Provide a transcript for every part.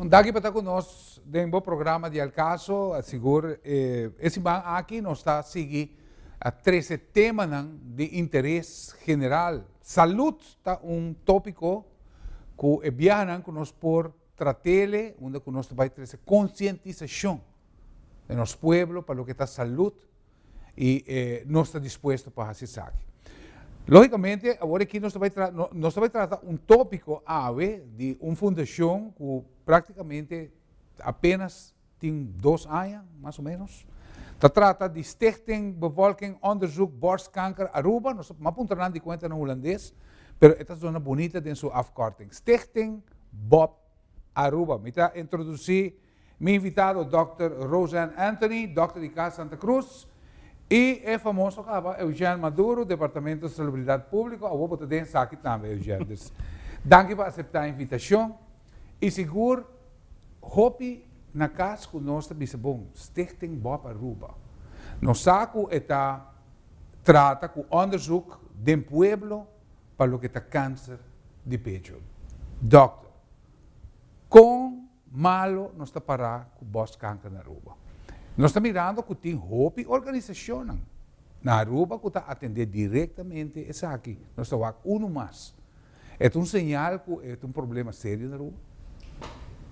Un danki pa ta ku nos den bo programa di Al Caso. Sigur e siman aki nos ta sigui a trese temanan di interes general. Salud ta un tópiko ku e biahanan ku nos por trat'ele unda ku nos ta bai trese konsientisashon den nos pueblo pa loke ta salud i nos ta dispuesto pa hasi esaki. Lógikamente awor aki nos ta bai nos ta bai trata un tópiko awe di un fundashon ku práktikamente apenas tin 2 aña, mas o ménos. Ta trata di Stichting Bevolking Onderzoek Borstkanker Aruba. Nos a puntra nan di kuenta na hulandes, pero e ta zona bunita den su afkorting. Stichting BOP Aruba. Mi ta introdusí mi invitado, Dr. Roseanne Anthony, dòkter di Cas Santa Cruz, i e famoso kaba Eugene Maduro, Departamento di Salubridat Públiko. Awor bo ta den esaki tambe, Eugene. Dus, danki pa aseptá e invitashon. I sigur, hopi na kas ku nos ta bisa bon, Stichting BOP Aruba. Nos sa ku e ta trata ku onderzoek den pueblo pa loke ta kanser di pecho. Dòkter, kon malo nos ta pará ku borstkanker na Aruba? Nos ta mirando ku tin hopi organisashonnan na Aruba ku ta atendé direktamente esaki. Nos ta wak unu mas. E ta un señal ku e ta un problema serio na Aruba?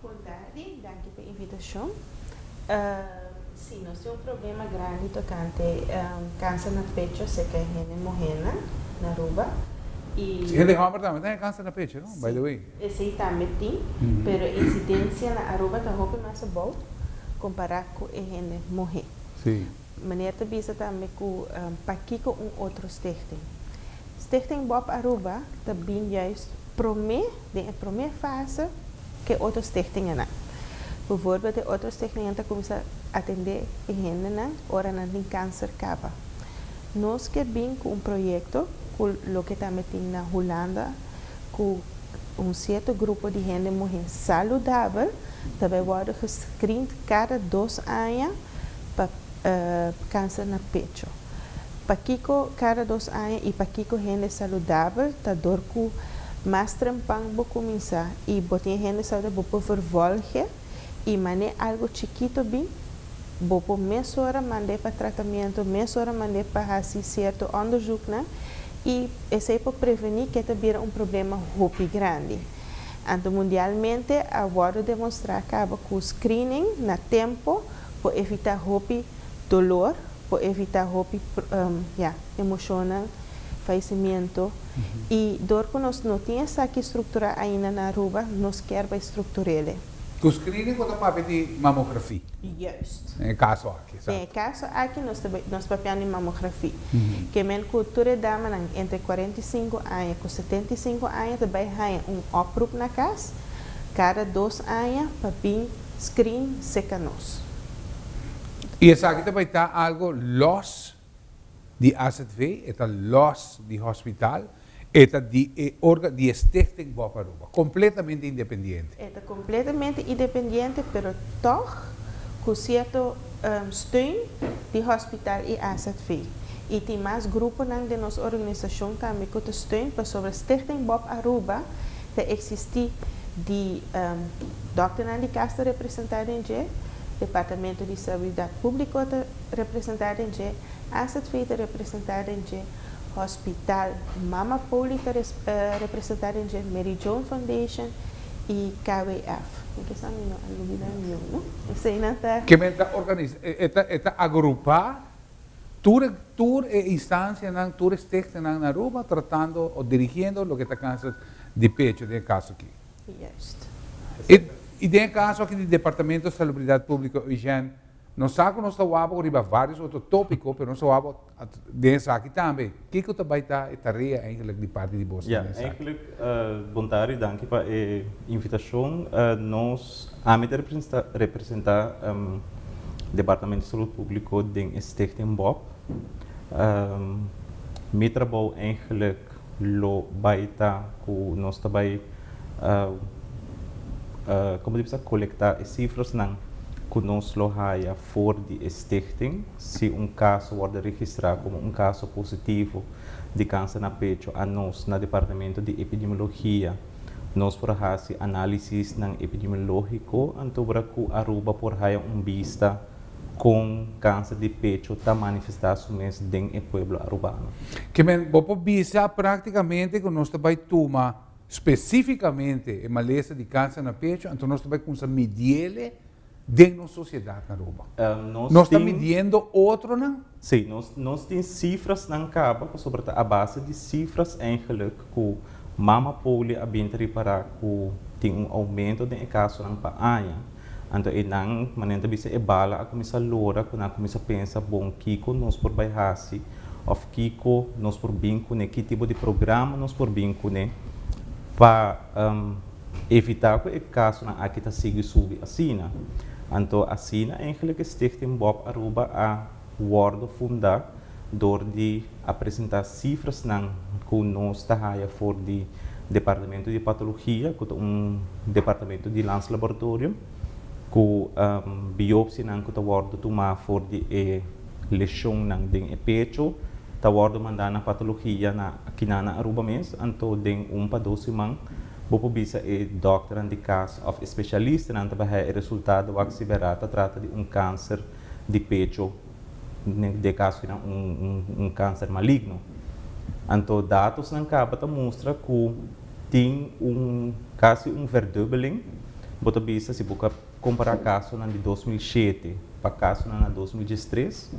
Bon tardi, danki pa e invitashon. Sí, nos tin un problema grandi tokante kanser na pecho serka hende muhénan na Aruba. I Hende hòmber tambe tin kanser na pecho, no? By the way. Esei tambe tin, pero insidensia na Aruba ta hopi mas abou kompará ku e hende muhé. Meneer ta bisa tambe ku pakiko un otro stichting. Stichting BOP Aruba ta bin juist promé, den e promé fase ku e otro stichtingennan. Bijvoorbeeld, e otro stichtingennan ta kuminsá atendé e hendenan ora nan tin kanser kaba. Nos ke bin ku un proyekto ku loke tambe tin na Hulanda, ku un sierto grupo di hende muhé saludabel ta bai wòrdu gescreend kada 2 aña pa kanser na pecho. Pakiko kada 2 aña i pakiko hende saludabel? Ta dor ku mas trempan bo kuminsá i bo tin hende saludabel, bo por vervolge i manera algu chikitu bin, bo por mesora mand'é pa tratamentu, mesora mand'é pa hasi sierto onderzoeknan i esei por prevení ku e ta bira un problema hopi grandi. Anto mundialmente a wòrdu demostrá kaba ku screening na tempu por evitá hopi dolor, por evitá hopi ya, emoshonnan, fayesimentu. I dor ku nos no tin esaki strukturá ainda na Aruba, nos kier bai struktur'é. Ku screening ku ta papia di mamografia? Juist. Den e kaso aki, Den e kaso aki nos ta nos papiando di mamografia. Ke men ku tur e damanan entre 45 aña ku 75 aña ta bai haña un oproep na kas kada 2 aña pa bin screen serka nos. I esaki ta bai ta algu los di AZV, e ta los di hospital, e ta di e orga di e Stichting BOP Aruba, kompletamente independiente. E ta kompletamente independiente, pero toch ku sierto steun di hospital i AZV. I tin mas gruponan den nos organisashon tambe ku ta steun pasobra Stichting BOP Aruba ta eksistí di dòkternan di kas ta representá den dje, Departamento di Salubridat Públiko ta representá den dje, AZV ta representá den dje, Hospital Mama Poli ta representá den dje, Mary Joan Foundation i KWF. Mi ke sa mi no a lubidá niun, no? Eseinan ta. Ke men ta organisa, e ta agrupá tur e instansianan, tur e stichtingnan na Aruba tratando o dirigiendo loke ta kanser di pecho den e kaso aki. Juist. I den e kaso aki di Departamento di Salubridat Públiko, Eugène, nos sa ku nos ta wak riba vários otro tópiko, pero nos ta wak den esaki tambe. Kiko ta bai ta e tarea eigenlijk di parti di boso Ja, den esaki? Eigenlijk, bon tardi, danki pa e invitashon. Nos, ami ta representá Departamento di Salú Públiko den e Stichting BOP. Mi trabou eigenlijk lo bai ta ku nos ta bai komo di bisa, kolektá e sifrasnan ku nos lo haya for di e stichting si un kaso wòrdu registrá komo un kaso positivo di kanser na pecho. A nos na Departamento di Epidemiologia. Nos por hasi análisisnan epidemiológiko anto ora ku Aruba por haya un bista kon kanser di pecho ta manifestá su mes den e pueblo arubano. Ke men bo por bisa práktikamente ku nos ta bai tuma spesífikamente e malesa di kanser na pecho anto nos ta bai kumsa midiele den nos sosiedat na Aruba. Nos ta midiendo otronan? Sí, nos tin sifrasnan kaba pasobra ta a base di sifras eigenlijk ku Mama Poli a bin ta ripará ku tin un oumento den e kasonan pa aña. Anto einan, manera ta bisa e bala a kuminsá lora ku nan a kuminsá pensa bon kiko nos por bai hasi òf kiko nos por bin kuné, ki tipo di programa nos por bin kuné pa evitá ku e kasonan aki ta sigui subi asina. Anto asina eigenlijk e Stichting Bob Aruba a wòrdu fundá dor di a presentá sifrasnan ku nos ta haya for di Departamento di Patologia, ku ta un departamento di Landslaboratorium, ku biopsianan ku ta wòrdu tumá for di e leshonnan den e pecho ta wòrdu mandá na patologia na akinan na Aruba mes. Anto den un pa dos siman bo por bisa e dòkternan di kas òf e spesialistanan ta bai haya e resultado wak si bèrdat ta trata di un kanser di pecho, den e kaso kinan un kanser maligno. Anto datosnan kaba ta mustra ku tin un kasi un verdubbeling, bo ta bisa si bo ka kompará kasonan di 2007 pa kasonan na 2013,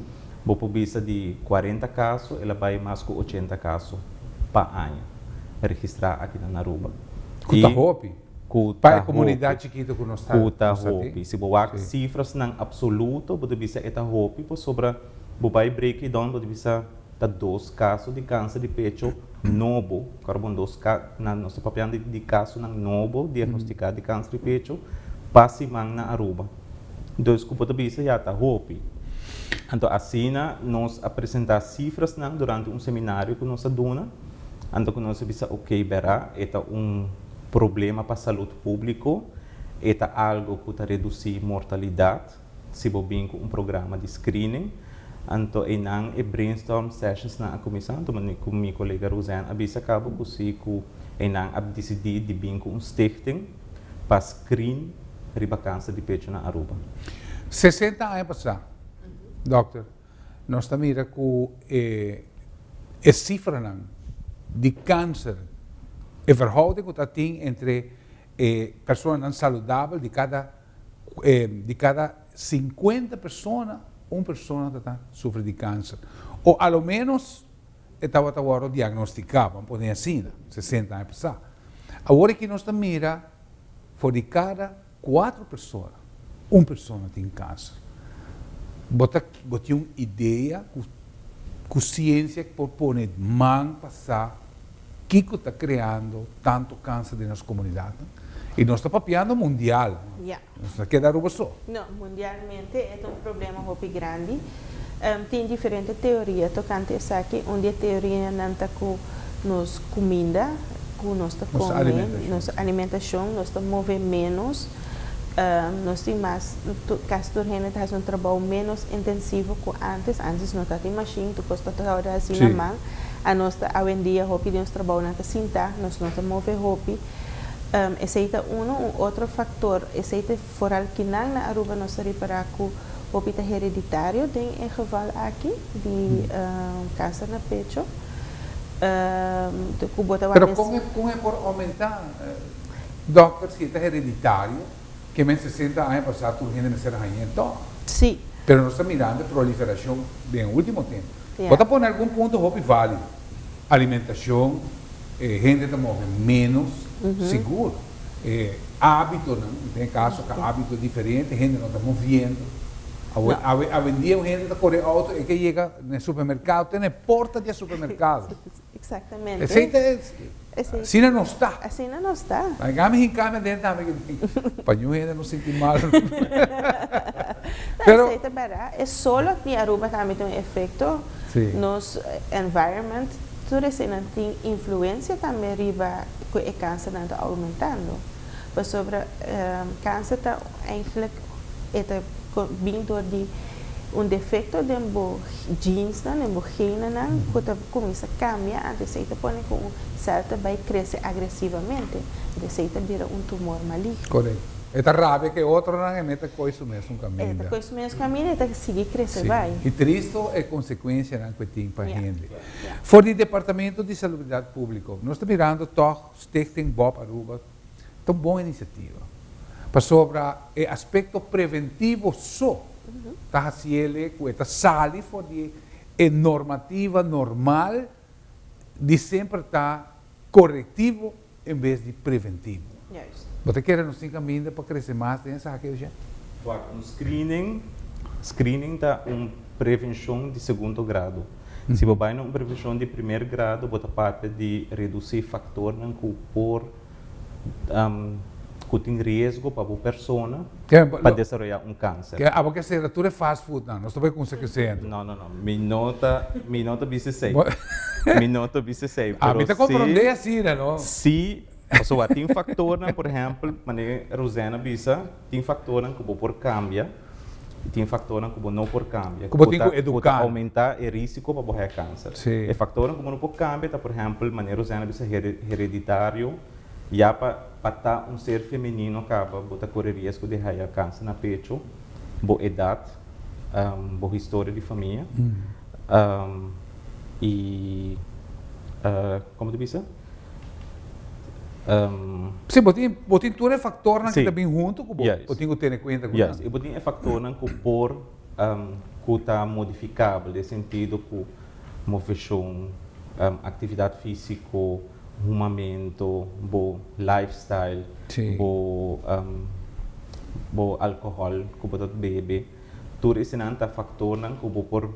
bo por bisa di 40 kaso el a bai mas ku 80 kaso pa aña registrá akinan na Aruba. Ku ta hopi. Ku Pa ta e komunidat hopi. chikitu ku nos ta Ku ta nos ta tin. hopi. Si bo wak Sí. sifrasnan apsoluto bo ta bisa e ta hopi pasobra bo bai break it down bo ta bisa ta dos kaso di kanser di pecho nobo, karbon dos ka na nos ta papiando di kasonan nobo diagnostiká di kanser di pecho pa siman na Aruba. Dus ku bo ta bisa ya ta hopi. Anto asina nos a presentá sifrasnan durante un seminario ku nos a duna, anto ku nos a bisa okey bèrá e ta un problema pa salud públiko, e ta algo ku ta redusí mortalidat si bo bin ku un programa di screening. Anto einan e brainstorm sessionsnan a kuminsá, anto mi ku mi kolega Roseanne a bisa kaba ku si ku einan a disidí di bin ku un stichting pa screen riba kanser di pecho na Aruba. 60 aña pasá, dòkter, nos ta mira ku e e sifranan di kanser, e verhouding ku ta tin entre e personanan saludabel di kada di kada 50 persona, un persona ta ta sufri di kanser. O a lo menos e tabata wòrdu diagnostiká, ban pone asina, 60 aña pasá. Awor aki nos ta mira for di kada kuatro persona, un persona tin kanser. Bo ta bo tin un idea ku ku siensia por pone man pa sa kiko ta kreando tantu kanser den nos komunidatnan? I nos ta papiando mundial, nos no ta keda Aruba so. No, mundialmente e ta un problema hopi grandi. Tin diferente teoria tokante esaki. Un di e teorianan ta ku nos kuminda ku nos ta kome, nos alimentashon, nos ta move ménos, nos tin mas, kasi tur hende ta hasi un trabou ménos intensivo ku ántes. Ántes no tatin mashin, tur kos ta tabata hasi na man. Anos ta awendia hopi di nos trabounan ta sintá, nos no ta move hopi. Esei ta uno. Un otro faktor, esei ta foral kinan na Aruba nos ta ripará ku hopi ta hereditario den e geval aki di kanser na pecho. Ku bo ta wak Pero mes. kon e kon e por oumentá, dòkter, si e ta hereditario, ke men 60 aña pasá tur hende mester hañ'é tòg? Sí. Pero nos ta mirando e proliferashon den e último tempu. Ja. Bo ta pone algun punto hopi válido. Alimentashon, e hende ta move ménos, sigur. E hábitonan, den e kaso ka hábito diferente, hende no ta moviendo. Awe, awe, awendia un hende ta kore outo e ke yega na e supermerkado, te na e porta di e supermerkado. Exactamente. Esei ta e, asina nos ta. Asina nos ta. Laga mi hinka mi aden tambe pa niun hende no sinti mal. No, esei ta bèrdat. E solo di Aruba tambe tin un efekto. Nos environment, tur eseinan tin influencia tambe riba cu e cancernan ta aumentando. Pasobra cancer ta eigenlijk e ta bin door di Un defecto den bo genesnan, den bo genenan cu ta cuminsa cambia, anto esey ta pone cu un cel ta bay crece agresivamente, anto esey ta bira un tumor maligno. Correcto. E ta rabia cu e otronan e mete coy su mesun caminda. E ta coy su mesun caminda e ta sigui crece bay. Y tristo e consecuencianan cu e tin pa hende. For di Departamento di Salubridad Publico nos ta mirando toch Stichting Bob Aruba ta un bon iniciativa, pasobra e aspecto preventivo so ta haciele cu e ta sali for di e normativa normal di semper ta corectivo en bes di preventivo. Bo ta kere nos tin caminda pa crece mas den esaki, Eugène? Wak, un screening, screening ta un prevencion di segundo grado. Si bo bai na un prevencion di primer grado, bo ta papia di reduci factornan cu por cu tin riesgo pa bo persona pa desaroya un cancer. Ke abo ke sera tur e fast foodnan, nos ta bai cuminsa creciendo. No, no, no, mi no ta, mi no ta bisa esey. Mi no ta bisa esey, pero si. Ami ta comprende asina, no? Si, pasobra tin factornan, por ehempel, manera Rosanne a bisa, tin factornan cu bo por cambia y tin factornan cu bo no por cambia. Cu bo tin cu educa. Cu ta aumenta e risico pa bo haya cancer. E factornan cu bo no por cambia ta, por ehempel, manera Rosanne a bisa, hereditario. Ya pa pa ta un ser femenino caba bo ta core riesgo di haya cancer na pecho, bo edad, bo historia di famia y como ta bisa? Si, bo tin bo tin tur e factornan cu ta bin hunto cu bo, bo tin cu tene cuenta cu nan. Juist, y bo tin e factornan cu por cu ta modificabel den sentido cu movecion, actividad fisico, humamento, bo lifestyle, bo bo alcohol cu bo ta bebe, tur esenan ta factornan cu bo por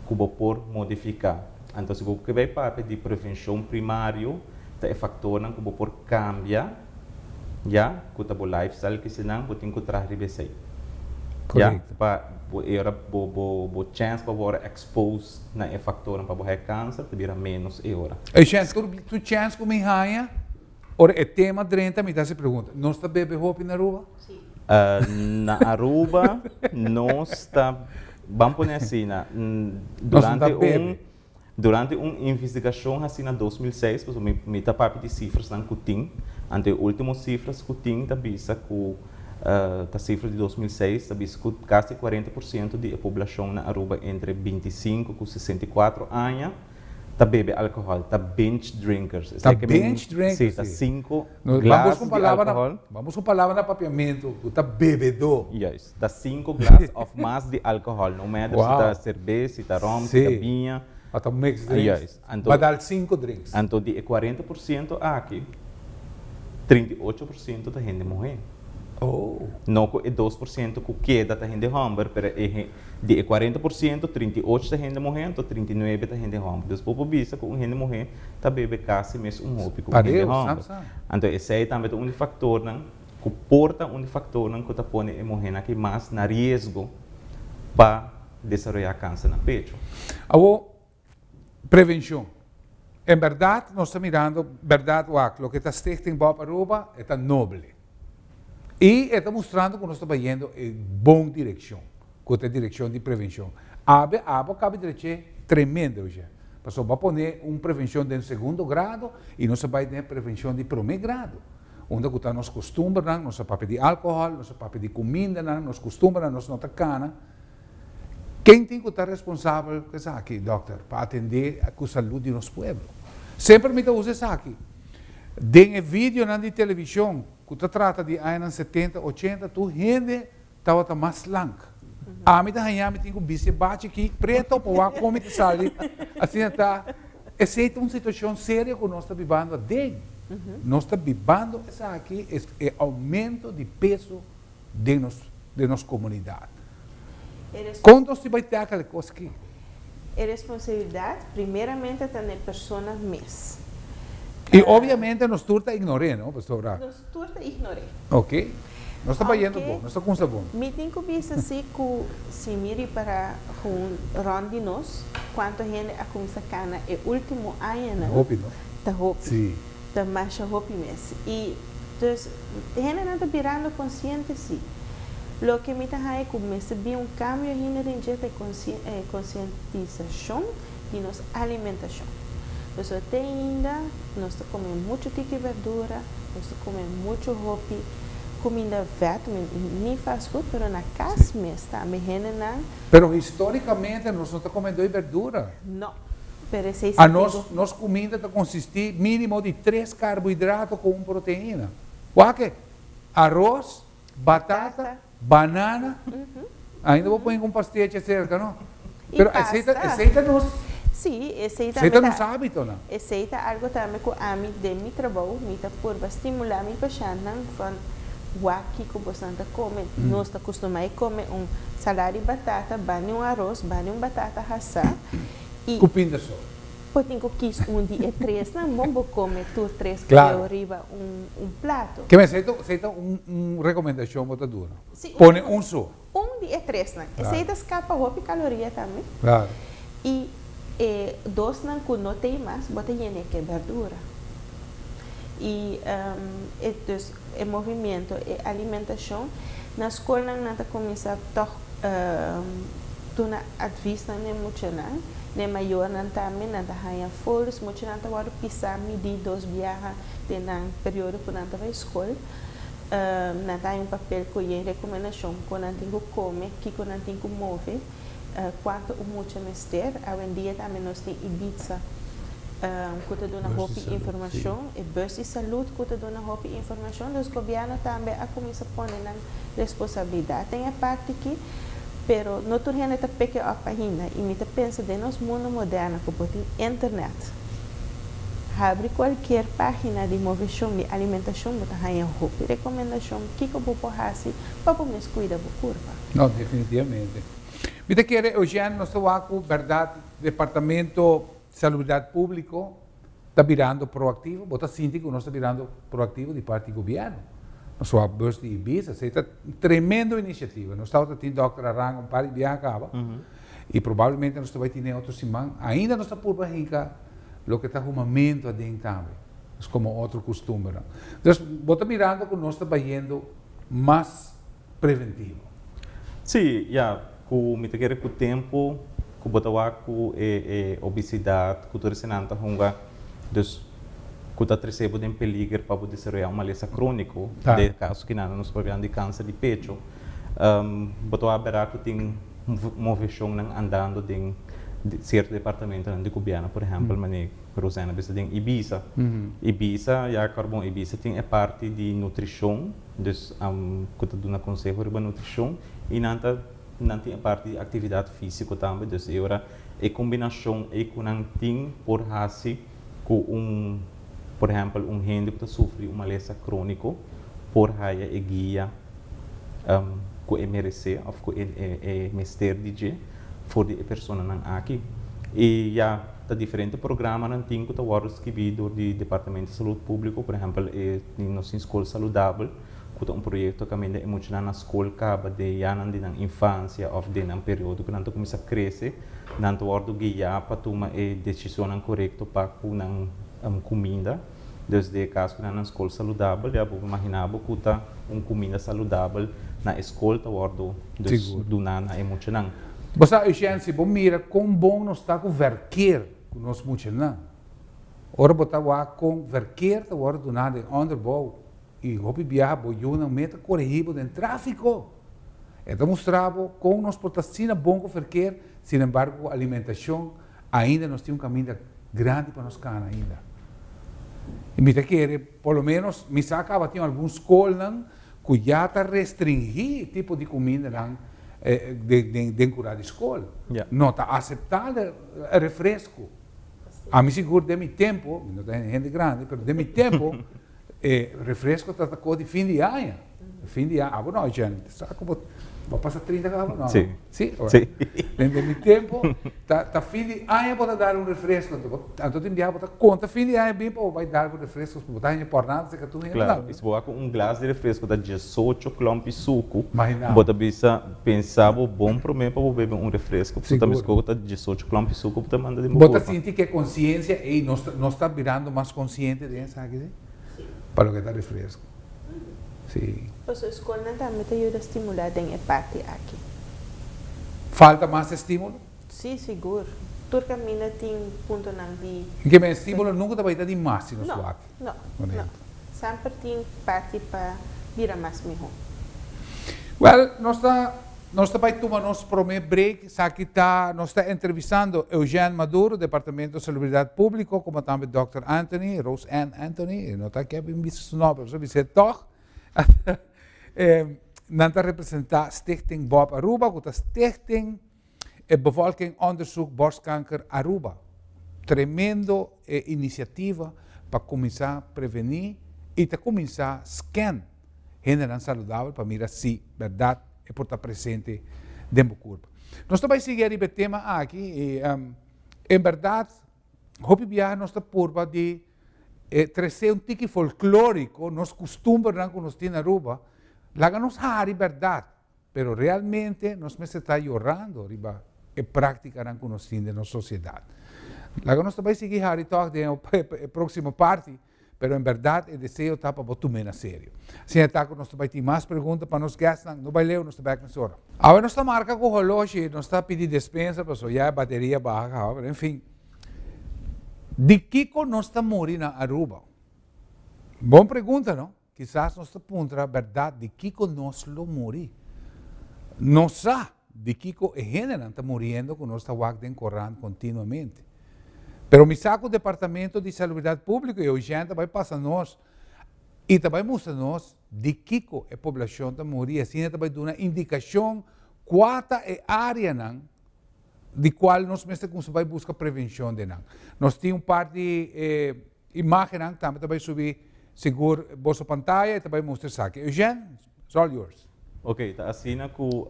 cu bo por modifica. Anto si bo ke bay papia di prevencion primario ta e factornan cu bo por cambia ya cu ta bo lifestyle kisenan bo tin cu traha riba esey ya pa bo e ora bo bo bo chance pa bo ora expose na e factornan pa bo haya cancer ta bira menos e ora. E chance tur tur chance cu mi haya ora e tema drenta mi ta haci pregunta nos ta bebe hopi na Aruba? Na Aruba nos ta ban pone asina durante un durante un investigacion haci na 2006 pasobra mi mi ta papia di cifrasnan cu tin anto e ultimo cifras cu tin ta bisa cu ta cifra di 2006 ta bisa cu casi 40% di e poblacion na Aruba entre 25 cu 64 aña ta bebe alcohol, ta binge drinkers. Ta binge drinkers, si. Ta 5 glas di alcohol. Ban busca un palabra na papiamento cu ta bebedor. Juist, ta 5 glas of mas di alcohol, no matter si ta cerbes, si ta rom, si ta biña. Of ta mixed drinks. Juist. Ba dal 5 drinks. Anto di e 40% aki, 38% ta hende muhe. Oh. No cu e 2% cu keda ta hende homber, pero e di e 40%, 38 ta hende muhe, anto 39 ta hende homber. Dus bo por bisa cu un hende muhe ta bebe casi mes un hopi cu un hende homber. Anto esey tambe ta un di factornan cu por ta un di factornan cu ta pone e muhenan aki mas na riesgo pa desaroya cancer na pecho. Awor, Prevencion. En berdad nos ta mirando berdad wak loke ta Stichting Bob Aruba e ta noble. Y e ta mustrando cu nos ta bayendo e bon direccion, cu ta e direccion di prevencion. Abe abo cabe dreche tremendo oye. Pasobra bo a pone un prevencion den segundo grado y nos a bay den e prevencion di prome grado. Unda cu ta nos costumbernan, nos a papia di alcohol, nos a papia di cumindanan, nos costumbernan, nos no ta cana. Ken tin ku ta responsabel ku esaki, dòkter, pa atendé ku salud di nos pueblo? Semper mi ta usa esaki. Den e videonan di televishon ku ta trata di añanan setenta, ochenta, tur hende tabata mas slank. Ami ta haña mi tin ku bisti e bachi aki preto pa wak kon mi ta sali. Asina ta, esei ta un situashon serio ku nos ta bibando aden. Nos ta bibando esaki, e oumento di peso den nos den nos comunidad. Con nos tin bay tackle e cos aki? E responsabilidad primeramente ta na e persona mes. Y obviamente nos tur ta ignor'é, no, pasobra. Nos tur ta ignor'é. Ok. Nos ta bayendo bon, nos ta cunsa bon. Mi tin cu bisa si cu si mi ripara gewoon rond di nos cuanto hende a cuminsa cana e ultimo añanan. Hopi, no? Ta hopi. Si. Ta masha hopi mes. Y Dus, hendenan ta birando konsiente sí. Loke mi ta haña ku mester bin un kambio ainda den dje ta e konsientisashon di nos alimentashon. Pasobra te ainda nos ta kome muchu tiki berdura, nos ta kome muchu hopi kuminda vèt, ni fast food, pero na kas mes tambe hendenan. Pero histórikamente nos no ta kome doi berdura. No, pero esei si Anos nos kuminda ta konsistí mínimo di tres karbohidrato ku un proteína. Wak-e, aros, Batata, banana, ainda bo pone un pastechi acerca no? Pero esey ta esey ta nos Sí, esey esey ta nos hábitonan. Esey ta algo tambe cu ami den mi trabou mi ta purba stimula mi pashentnan van wak kico bosnan ta come. Nos ta custuma e come un salada di batata, bani un aros, bani un batata hasa y. Cu pinda so. Bo tin ku kis un di e tresnan, bon bo kome tur tres kreo riba un plato. Ke men, esei ta un rekomendashon bo ta duna? Pone un so. Un di e tresnan. Esei ta skapa hopi kaloria tambe. I e dosnan ku no tei mas, bo ta yene ke berdura. I e dus e movimiento, e alimentashon, na skolnan nan ta kuminsá tòg duna advisnan na e muchanan. N'e mayornan tambe nan ta haña folders, muchanan ta wòrdu pisá midí dos biaha den nan periodo ku nan ta bai skol. Nan ta haña un papel ku yen rekomendashon kon nan tin ku kome, kiko nan tin ku move, kuantu un mucha mester. Awendia tambe nos tin Ibiza ku ta duna hopi informashon, e bus di salud ku ta duna hopi informashon. Dus gobièrnu tambe a kuminsá pone nan responsabilidat den e parti aki. Pero no tur hende ta pick it up ainda y mi ta pensa den nos mundo moderno cu bo tin internet, habri cualkier pagina di movecion di alimentacion bo ta haya hopi recomendacion kico bo por haci pa bo mes cuida bo curpa. No, definitivamente. Mi ta kere, Eugène, nos ta wak cu berdad Departamento Salubridad Publico ta birando proactivo? Bo ta sinti cu nos ta birando proactivo di parti gobierno? Nos wak bus di Ibiza, esey ta un tremendo iniciativa. Nos tabata tin Dòkter Arango un par di biaha caba y probablemente nos ta bay tine otro siman. Ainda nos ta purba hinca loke ta humamento aden tambe, nos como otro custumbernan. Dus bo ta mirando cu nos ta bayendo mas preventivo. Sí, ya, ku mi ta kere ku tempu ku bo ta wak ku e e obesidat ku tur esenan ta hunga, dus ku ta trese bo den peliger pa bo desaroyá un malesa króniko, den e kaso kinan nos papia di kanser di pecho, bo ta wak bera ku tin moveshonnan andando den sierto departamentonan di gobièrnu, por ehèmpel manera Rosena bisa den Ibiza. Ibiza, ya kòrbon Ibiza tin e parti di nutrishon. Dus ku ta duna konseho riba nutrishon i nan ta nan tin e parti di aktividat físiko tambe. Dus e ora e kombinashon ei ku nan tin por hasi ku un por ehèmpel un hende ku ta sufri un malesa króniko por haya e guia ku e meresé òf ku e e mester di dje for di e personanan aki. I ya. Ta diferente programanan tin ku ta wòrdu skibí dor di Departamento di Salud Públiko, por ehèmpel e nos tin Skol Saludabel ku ta un proyekto kaminda e muchanan na skol kaba den yanan di nan infansia òf den nan periodo ku nan ta kuminsá krese, nan ta wòrdu guiá pa tuma e desishonnan korekto pa ku nan kuminda. Dus den e kas ku nan na Skol Saludabel ya bo por imaginá bo ku ta un kuminda saludabel na e skol ta wòrdu dus duná na e muchanan. Bo sa Eugène, si bo mira kon bon nos ta ku verkeer ku nos muchanan, ora bo ta wak kon verkeer ta wòrdu duná den onderbouw i hopi biaha bo yunan mes ta korehí bo den tráfiko. E ta mustra bo kon nos por ta asina bon ku verkeer, sin embargo ku alimentashon ainda nos tin un kaminda grandi pa nos kana ainda. I mi ta kere, por lo menos mi sa kaba tin algun skolnan ku ya ta restringí tipo di kumindanan den kurá di skol. No ta aseptá refresku. Ami sigur den mi tempu, mi no ta hende grandi, pero den mi tempu e refresku ta kos di fin di aña. Fin di aña, abo no, Jen, sa ku bo bo pasa 30 kaba no? Sí. Sí? Sí. Den den mi tempo ta ta fin di aña bo ta dar un refresco, anto bo anto tin biaha bo ta konta fin di aña bin pa bo bai dar bo refresco, bo ta haña por nada seka tur hende Claro, i si bo wak ku un glas di refresco ta diesocho klompi suku, Imagina. bo ta bisa pensa bo bon prome pa bo bebe un refresco, pasobra ta Sigur. miskó ku ta diesocho klompi suku bo ta manda den bo Bo ta kurpa. sinti ku e konsiensia ei nos ta nos ta birando mas konsiente den esaki, si? Pa loke ta refresco. Si. Paso scolnan tambe ta yuda stimula den e parti aki. Falta mas estimulo? Si, sigur. Tur caminda tin puntonan di. Ke men estimulo nunca ta bay ta di mas si nos wak. No, no, no. Semper tin parti pa bira mas miho. Well, nos ta nos ta bay tuma nos prome break. Esaki ta nos ta entrevistando Eugène Maduro, Departamento Salubridad Publico, como tambe Dòkter Anthony, Rose Ann Anthony, e no ta ke bin bisa su nomber, pero bisa e tog. Nan ta representa Stichting Bob Aruba, cu ta Stichting e Bevolking Onderzoek Borstkanker Aruba. Tremendo e iniciativa pa cuminsa preveni y ta cuminsa scan hendenan saludabel pa mira si berdad e por ta presente den bo curpa. Nos ta bay sigui ariba e tema aki y en berdad hopi biaha nos ta purba di trece un tiki folklorico nos custumbernan cu nos tin na Aruba, laga nos hari berdad. Pero realmente nos mester ta yorando riba e prácticanan cu nos tin den nos sociedad. Laga nos ta bay sigui hari tog den e próximo parti, pero en berdad e deseo ta pa bo tum'é na serio. Asina ta cu nos ta bay tin mas pregunta pa nos guestnan. No bay leu, nos ta bek mesora. Awe nos ta marca cu holoshi, nos ta pidi despensa pasobra ya e bateria baha caba, pero en fin. Di kico nos ta muri na Aruba? Bon pregunta, no? Kisas nos ta puntra bèrdat di kiko nos lo muri. Nos sa di kiko e hendenan ta muriendo ku nos ta wak den korant kontinuamente. Pero mi sa ku Departamento di Salubridat Públiko i Eugène ta bai pasa nos i ta bai mustra nos di kiko e poblashon ta muri i asina ta bai duna indikashon kua ta e áreanan di kual nos mester kumsa bai buska prevenshon den nan. Nos tin un par di e imagennan tambe ta bai subi sigur boso pantaya i ta bai mustra esaki. Eugène, it's all yours. Ok, ta asina ku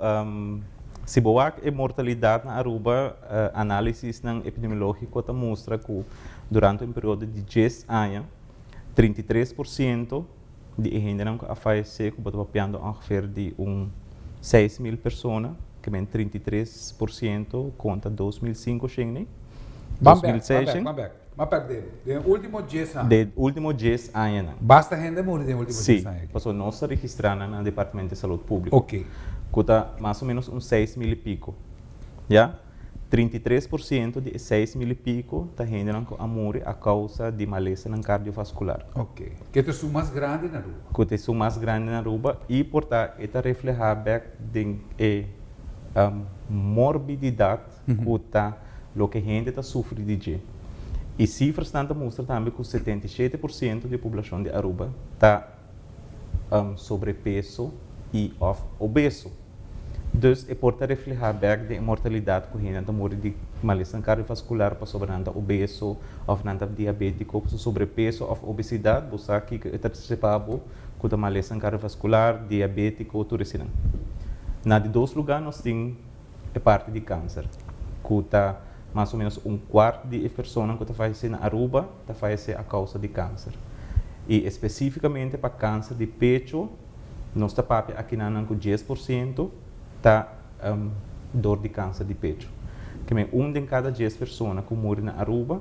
si bo wak e mortalidat na Aruba, análisisnan epidemiológiko ta mustra ku durante un periodo di djes aña, 33% di e hendenan ku a fayesé ku bo ta papiando ongeveer di un 6000 persona, ke men 33% konta 2500 nei, Ban bek, ban bek, ban bek. M'a pèrdè bo. Den e último djes aña. Den e último djes añanan. Basta hende a muri den e último djes aña aki. Sí, pasobra nos ta registrá nan na Departamento di Salud Públiko. Oké. Ku ta mas o ménos un 6000 i piko. Ya? 33% di e 6000 i piko ta hendenan ku a muri a kousa di malesanan kardiovaskular. Ok. Ke ta esun mas grandi na Aruba. Ku ta esun mas grandi na Aruba i por ta e ta reflehá bèk den e morbididat ku ta loke hende ta sufri di dje. I sifrasnan ta mustra tambe ku 77% di e poblashon di Aruba ta sobrepeso i òf obeso. Dus e por ta reflehá bèk den e mortalidat ku hendenan ta muri di malesanan kardiovaskular pasobra nan ta obeso òf nan ta diabétiko. Pasobra sobrepeso òf obesidat bo sa kiko e ta trese pa bo ku ta malesanan kardiovaskular, diabétiko, tur eseinan. Na di dos lugá nos tin e parti di kanser ku ta mas o ménos un kuart di e personan ku ta fayesé na Aruba ta fayesé a kousa di kanser. I espesífikamente pa kanser di pecho nos ta papia akinanan ku 10% ta dor di kanser di pecho. Ke men un den kada 10 persona ku muri na Aruba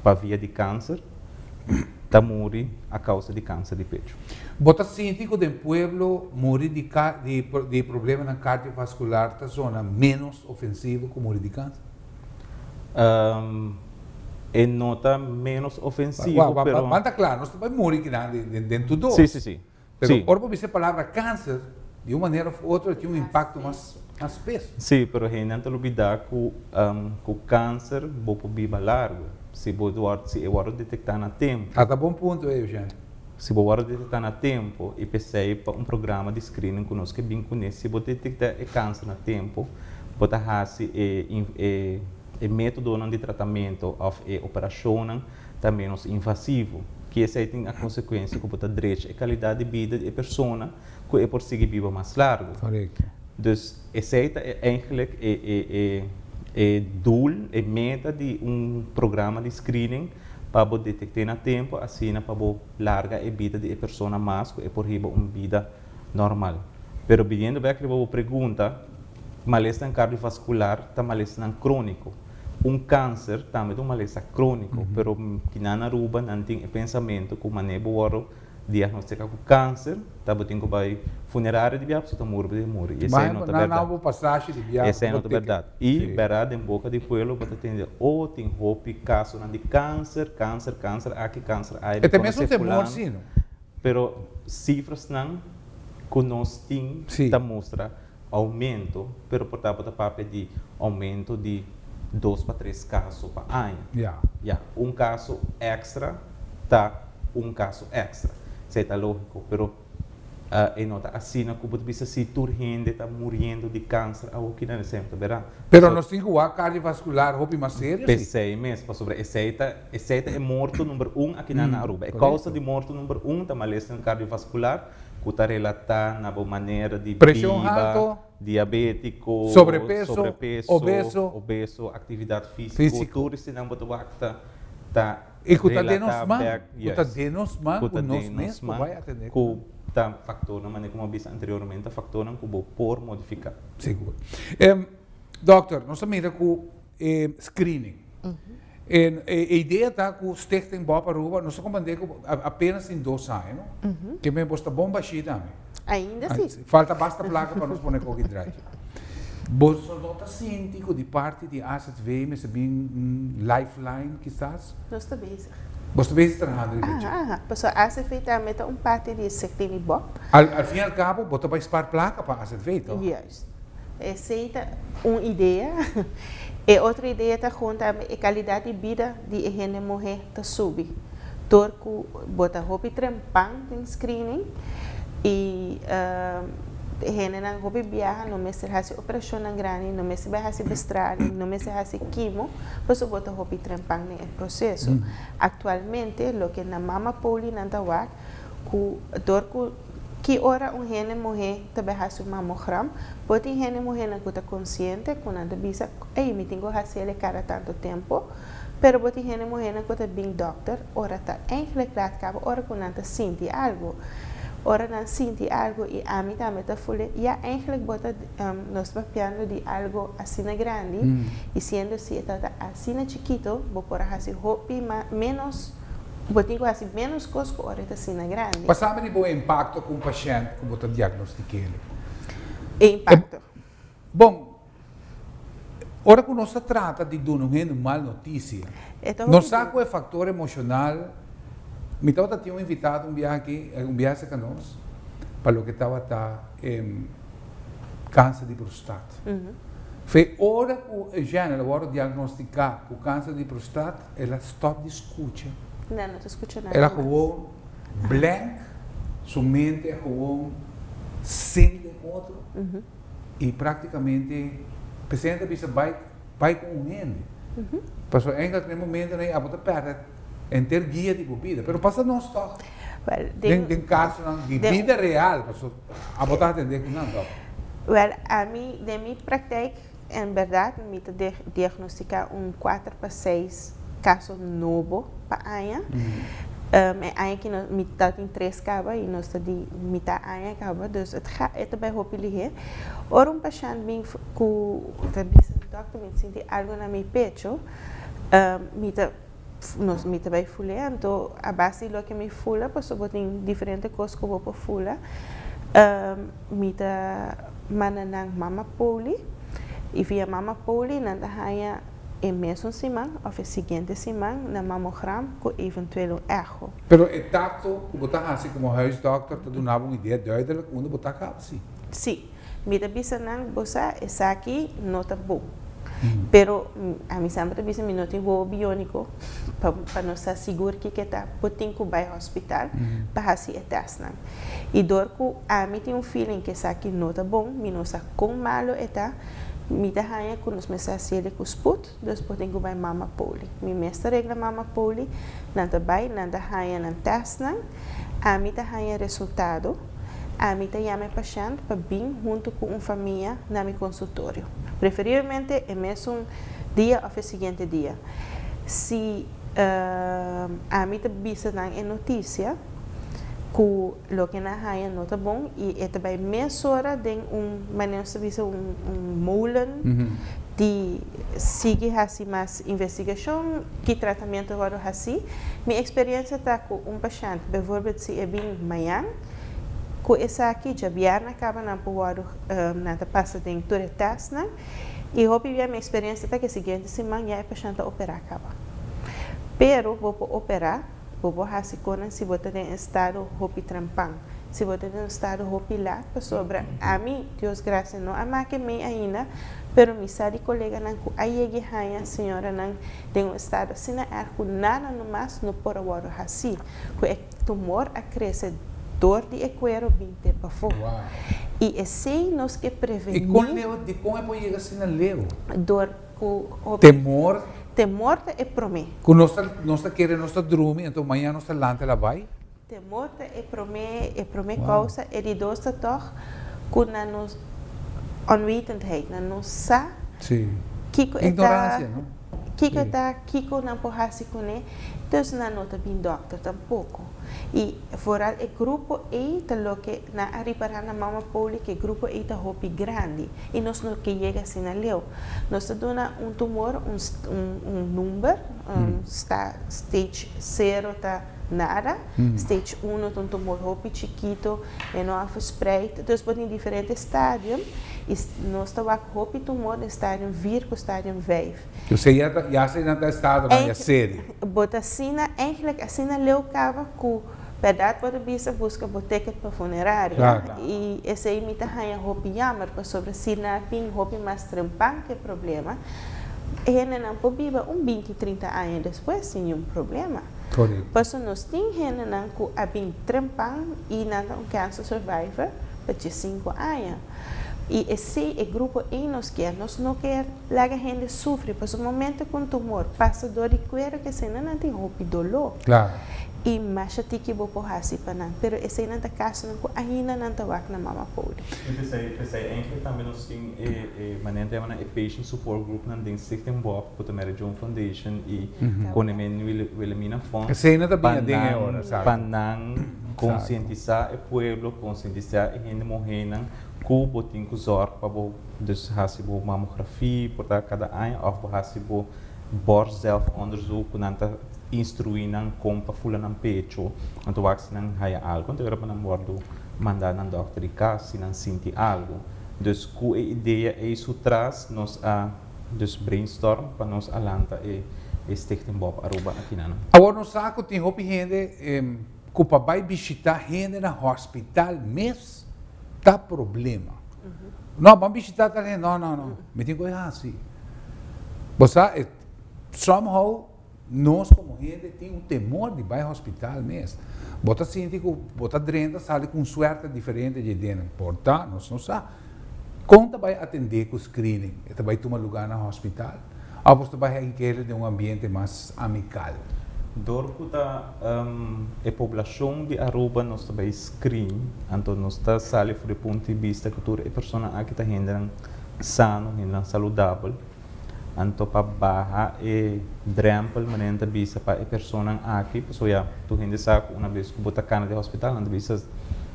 pa via di kanser ta muri a kousa di kanser di pecho. Bo ta sinti ku den pueblo muri di di problemanan kardiovaskular ta zona ménos ofensivo ku muri di kanser? E no ta ménos ofensivo, pero. Ban ta kla, nos ta bai muri kinan den tur dos. Sí, sí, sí. Pero ora bo bisa e palabra kanser, di un manera òf otro e tin un impakto mas mas peso. Sí, pero hendenan ta lubidá ku ku kanser bo por biba largu si bo wòrdu si e wòrdu detektá na tempu. A ta bon punto ei, Eugène. Si bo wòrdu detektá na tempu i p'esei pa un programa di screening ku nos ke bin kuné, si bo detektá e kanser na tempu, bo ta hasi e e e métodonan di tratamentu òf e operashonnan ta ménos invasivo. Ki esei tin a konsekuensia ku bo ta drecha e kalidat di bida di e persona ku e por sigui biba mas largu. Korekto. Dus esei ta e eigentlik e e e e doel, e meta di un programa di screening pa bo detekt'é na tempu asina pa bo larga e bida di e persona mas ku e por hiba un bida normal. Pero biniendo bek riba bo pregunta, malesnan kardiovaskular ta malesnan króniko. Un kanser tambe ta un malesa króniko, pero kinan na Aruba nan tin e pensamentu ku manera bo wòrdu. diagnostica cu cancer, ta bo tin cu bay funerario di biaha pasobra ta muri bo tin muri. Y esey no ta berdad. Bo pasashi di biaha. Esey no ta berdad. Y berdad den boca di pueblo bo ta tende, oh tin hopi casonan di cancer, cancer, cancer aki, cancer aya. E ta mesun temor si no? Pero cifrasnan cu nos tin ta mustra aumento, pero por ta bo ta papia di aumento di dos pa tres caso pa aña. Ya, un caso extra ta un caso extra. Esey ta logico, pero e no ta asina cu bo ta bisa si tur hende ta muriendo di cancer awoki nan esey no ta berdad. Pero nos tin cu wak cardiovascular hopi mas serio si. P'esey mes, pasobra esey ta esey ta e morto number un akinan na Aruba. E causa di morto number un ta malesa cardiovascular. Ku ta relatá na bo manera di Preshon biba, halto, diabétiko, sobrepeso, sobrepeso, obeso, obeso, aktividat físiko, físiko. tur eseinan bo ta wak ta ta I ku ta den nos relatá man, bèk, ku ta juist, den nos man ku ku ta nos den mes nos por man, bai atendé ku ku nan. ta faktornan, manera ku mi a bisa anteriormente, ta faktornan ku bo por modifiká. Sigur. Dòkter, nos ta mira ku e screening. E e idea ta ku Stichting Bob Aruba, nos ta komprendé ku apenas tin dos aña, no? Ke men bos ta bon bashí tambe. Ainda si. Falta basta plaka pa nos pone koki drachi. Boso no ta sinti ku di parti di AZV mester bin un lifeline kisas? Nos ta bezig. Bos ta bezig trahando riba dje? Aha, aha. Pasobra AZV tambe ta un parti di e Stichting di Bob. Al al fin y al cabo bo ta bai spaar plaka pa AZV, toch? Juist. Esei ta un idea. E otro idea ta gewoon tambe e calidad di bida di e hende muhe ta subi. Door cu bo ta hopi trempan den screening y e hendenan hopi biaha no mester haci operacionnan grandi, no mester bai haci bestraling, no mester haci chemo, pasobra bo ta hopi trempan den e proceso. Actualmente loke na Mama Poli nan ta wak cu door cu ki ora un hende muhe ta bai haci un mamogram, por tin hende muhenan cu ta consciente cu nan ta bisa, ey, mi tin cu haci el cada tanto tempo, pero bo tin hende muhenan cu ta bin dokter ora ta eigenlijk laat caba ora cu nan ta sinti algo. Ora nan sinti algo y ami tambe ta voel, ya eigenlijk bo ta, nos ta papiando di algo asina grandi y siendo si e tabata asina chikito bo por a haci hopi menos. Bo tin ku hasi ménos kos ku ora e ta asina grandi. Pasá mi di bo impakto ku un pashènt ku bo ta diagnostik'é. E impakto. Bon, ora ku nos ta trata di duna un hende un mal notisia, nos sa ku e faktor emoshonal, mi tabata tin un invitado un biaha aki, un biaha serka nos, pa loke tabata e kanser di prostat. Fe ora ku e Jeanne a wòrdu diagnostiká ku kanser di prostat, El a stop di scucha. No, no ta scucha nada El a mas. gewoon blank, su mente a gewoon sink den otro y practicamente presidente ta bisa bay bay cu un hende. Pasobra eigenlijk na e momento ey abo ta perde henter guia di bo bida. Pero pasa nos toch Wel, den den den casonan di den bida real, pasobra abo ta atende cu nan toch. Wel, ami den mi praktijk En berdad mi ta diagnostica un cuater pa seis caso nobo pa aña. E aña aki nos mi ta tin tres caba y nos ta di mitad aña caba, dus het ga e ta bay hopi lihe. Ora un pashent bin cu ta bisa dokter mi ta sinti algo na mi pecho, mi ta nos mi ta bay fula anto a base di loke mi fula pasobra bo tin diferente cos cu bo por fula mi ta manda nan mama poli y via mama poli nan ta haya e mesun siman of e siguiente siman nan mamogram cu eventueel un echo. Pero e tacto cu bo ta haci como huisdokter ta duna bo un idea duidelijk unda bo ta caba si? Si. Mi ta bisa nan, Bo sa, esaki no ta bon. Pero ami semper ta bisa mi no tin wowo bióniko pa pa nos sa sigur kiko e ta. Bo tin ku bai hospital pa hasi e tèstnan. I dor ku ami tin un feeling ku esaki no ta bon, mi no sa kon malu e ta, mi ta haña ku nos mester hasiel ku sput, dus bo tin ku bai mama poli. Mi mes ta regla mama poli, nan ta bai, nan ta haña nan tèstnan, ami ta haña resultado. Ami ta yama e pashènt pa bin huntu ku un famia na mi konsultorio, preferiblemente e mesun dia òf e siguiente dia. Si ami ta bisa nan e notisia ku loke nan haña no ta bon i e ta bai mesora den un, manera nos ta bisa, un molen. Di sigui hasi mas investigashon, ki tratamentu wòrdu hasi. Mi eksperensia ta ku un pashènt, bijvoorbeeld si e bin mañan ku esaki, djabièrnè kaba nan por wòrdu, nan ta pasa den tur e tèstnan i hopi bia mi eksperensia ta ku e siguiente siman ya e pashènt ta operá kaba. Pero bo por operá. Bo por hasi konan si bo ta den estado hopi trempan, si bo ta den un estado hopi lat, pasobra ami, Dios gracia, no a make mei ainda, pero mi sa di koleganan ku a yegi haña señoranan den un estado asina erg ku nada no mas no por a wòrdu hasi, ku e tumor a krese dor di e kuero bin te pafó. I esei nos ke prevení. I kon leu, dikon e por yega asina leu? Dor ku hopi. Temor. Temor ta e promé. Ku nos ta nos ta kere nos ta drumi anto mañana nos ta lanta la bai. Temor ta e promé e promé kousa e di dos ta tòg ku nan no onwetendheid nan no sa Sí. kiko e ta Ignoransia no. kiko e ta kiko nan por hasi kuné dus nan no ta bin dòkter tampoko i vooral e grupo ei ta loke nan a ripará na Mama Poli ku e grupo ei ta hopi grandi i nos no ke yega asina leu. Nos ta duna un tumor un un number, sta stage sero ta nada, stage uno ta un tumor hopi chikito, e no a verspreid, dus bo tin diferente stadium y nos ta wak hopi tumor den stadium vier cu stadium vijf. Dus ya ta ya asina ta estadonan ya serio. Bo ta asina, eigenlijk asina leu caba cu Bèrdat bo ta bisa buska bo ticket pa funeraria i esei mi ta haña hopi yammer pasobra si nan tin hopi mas trempan ku e problema e hendenan por biba un binti 30 aña despues sin niun problema. Pasobra nos tin hendenan ku a bin trempan i nan ta un cancer survivor pa diesinku aña i esei e grupo ei nos kier nos no kier laga hende sufri pasobra momento ku un tumor pasa dor di kuero ke esei nan tin hopi doló. I masha tiki bo por hasi pa nan, pero eseinan ta kasonan ku ainda nan ta wak na Mama Poli. I p'esei, p'esei enkele tambe nos tin e, e manera ta yama nan e patient support group nan den Stichting Bob ku ta Mary Joan Foundation i Koningin Wilhelmina Fonds Eseinan ta pa biña den e ora, nan, exacto. pa nan konsientisá e pueblo, konsientisá e hende muhénan ku bo tin ku zòrg pa bo dus hasi bo mamografia por ta kada aña òf bo hasi bo borstzelfonderzoek ku nan ta instruí nan kon pa fula nan pecho, anto wak si nan haya algo, anto ora pa nan wordo manda nan dokter di kas si nan sinti algo. Dus ku e idea ei su tras nos a dus brainstorm pa nos a lanta e e Stichting Bob Aruba akinan. Awor nos sa ku tin hopi hende ku pa bai bishita hende na hospital mes ta problema. No, ban bishita tal hende, no, no, no, mi tin ku e hasi. Bo sa, somehow Nos komo hende tin un temor di bai hospital mes. Bo ta sinti ku bo ta drenta sali ku un suerte diferente dje denen. Por ta, nos no sa. Kon ta bai atendé ku screening? E ta bai tuma lugá na hospital? Òf bo ta bai hankele den un ambiente mas amikal? Dor ku ta e poblashon di Aruba nos ta bai screen, anto nos ta sali for di punto di bista ku tur e personanan aki ta hendenan sano, hendenan saludabel. Anto pa baha e drempel manera nan ta bisa pa e personan aki, pasobra ya tur hende sa ku una bes ku bo ta kana den hospital nan ta bisa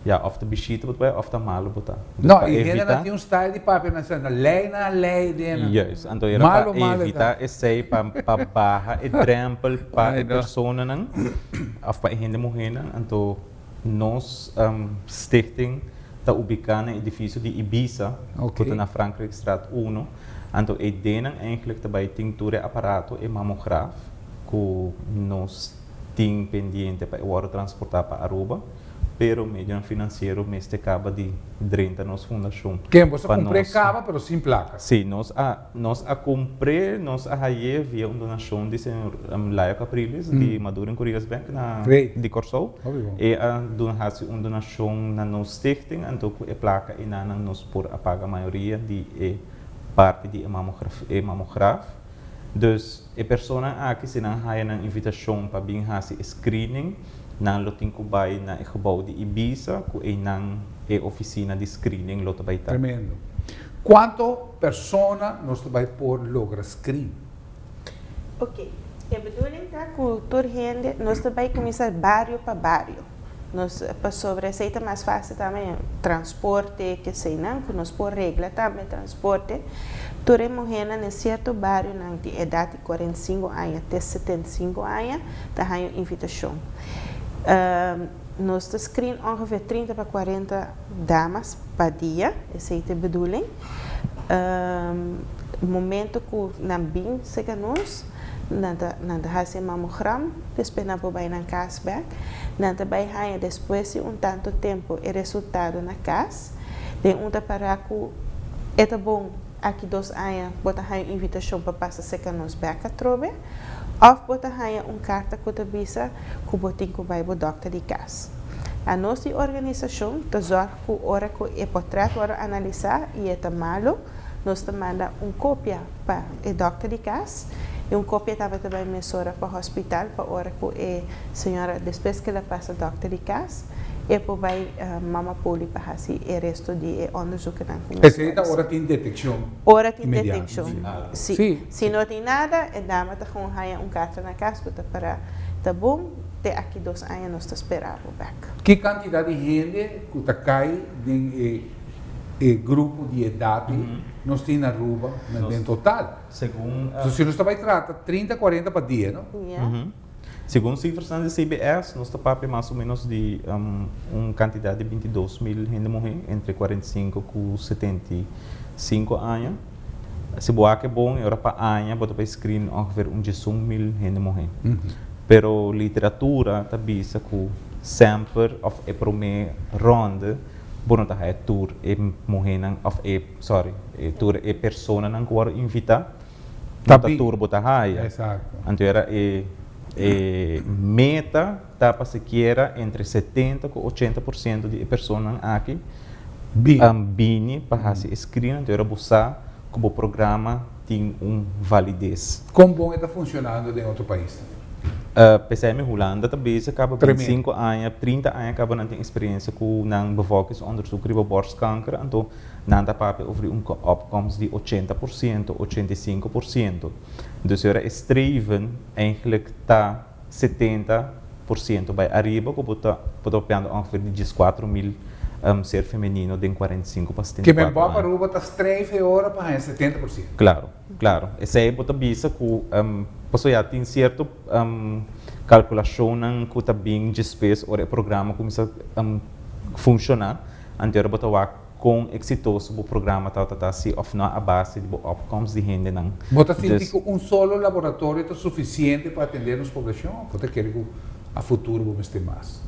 ya òf ta bishita bo ta bai òf ta malu bo ta. Entonces No, pa i hende nan evita. tin un style di papia nan sa lei nan a lei den nan. Juist, anto era pa Malu malu e evita ta. esei pa pa baha e drempel pa Ai e no. personanan òf pa e hende muhénan anto Nos stichting ta ubiká na edifisio di Ibisa, ku ta na Frankrijkstraat uno. Anto e ideanan eigenlijk ta bai tin tur e aparato, e mamograaf, ku nos tin pendiente pa e wòrdu transportá pa Aruba, pero medionan finansiero mester kaba di drenta nos fundashon Ken boso a kumpr'é nos. kaba pero sin plaka? Sí, nos a Nos a kumpr'é, nos a hay'é via un donashon di señor Layo Capriles di Maduro en Curias Bank na di Kòrsou. E a duna hasi un donashon na nos stichting, anto ku e plaka enanan nos por a paga mayoria di e parti di e e mamograaf. Dus e personanan aki si nan haya nan invitashon pa bin hasi e screening, nan lo tin ku bai na e gebou di Ibisa ku einan e ofisina di screening lo ta bai ta. Tremendo. Kuanto persona nos ta bai por logra screen? Ok, e bedoeling ta ku tur hende, nos ta bai kuminsá bario pa bario. Nos pasobra esei ta mas fácil tambe, transporte, keseinan, ku nos por regla tambe transporte. Tur e muhénan den sierto barionan di edat di 45 aña te 75 aña ta haña un invitashon. Nos ta screen ongeveer 30 pa 40 damas pa dia, esei ta e bedoeling. Momento ku nan bin serka nos, nan ta nan ta hasi e mamogram, despues nan por bai nan kas bèk. Nan ta bai haña despues di un tantu tempu e resultado na kas. Den un ta pará ku e ta bon aki dos aña bo ta haña un invitashon pa pasa serka nos bèk atrobe, òf bo ta haña un karta ku ta bisa ku bo tin ku bai bo dòkter di kas. Anos di organisashon ta zòrg ku ora ku e pòtrèt wòrdu analisá i e ta malu, nos ta manda un kopia pa e dòkter di kas i un kopia tabata bai mesora pa hòspital pa ora ku e señora despues ku el a pasa dòkter di kas e por bai Mama Poli pa hasi e resto di e ònderzoekennan ku mester Esei ta ora tin detekshon Ora tin inmediato. detekshon, si. Si no tin nada, e dama ta gewoon haña un karta na kas ku ta para ta bon, te aki dos aña nos ta spera bo bèk. Ki kantidat di hende ku ta kai den e e grupo di edat ei nos tin na Aruba den total? Segun. So si nos ta bai trata 30, 40 pa dia, no? Ja. Segun sifrasnan di CBS nos ta papia mas o menos di un kantidat di 22.000 hende muhé entre 45 ku 75 aña. Si bo wak e bon e ora pa aña bo ta bai screen ongeveer un 11.000 hende muhé. Pero literatura ta bisa ku semper òf e promé rònde bo no ta haya tur e muhénan òf e sorry e tur e personanan ku wòrdu invitá no ta tur bo ta haya. Anto era e e meta ta pa sikiera entre 70 ku 80% di e personanan aki bini pa hasi e screen anto era bo sa ku bo programa tin un valides. Kon bon e ta funshonando den otro paisnan? P'esei mi Hulanda ta bezig kaba 25 aña, 30 aña kaba nan tin eksperensia ku nan bevolkingsonderzoek riba borstkanker, anto nan ta papia over di un opkomst di 80%, 85%. Dus ora e streven eigenlijk ta 70% bai ariba ku bo ta bo ta papiando ongeveer di 14.000 ser femenino den 45 pa Ke men 74 Bob aña. Aruba ta streef e ora pa haña 70%. Claro, claro. Esei bo ta bisa ku pasobra ya tin sierto kalkulashonnan ku ta bin despues ora e programa kuminsá funshoná, anto ora bo ta wak kon eksitoso bo programa tabata ta si òf no a base di bo opkomst di hendenan. Bo ta sinti Dus ku un solo laboratorio ta sufisiente pa atendé nos poblashon òf bo ta kere ku a futuro bo mester mas?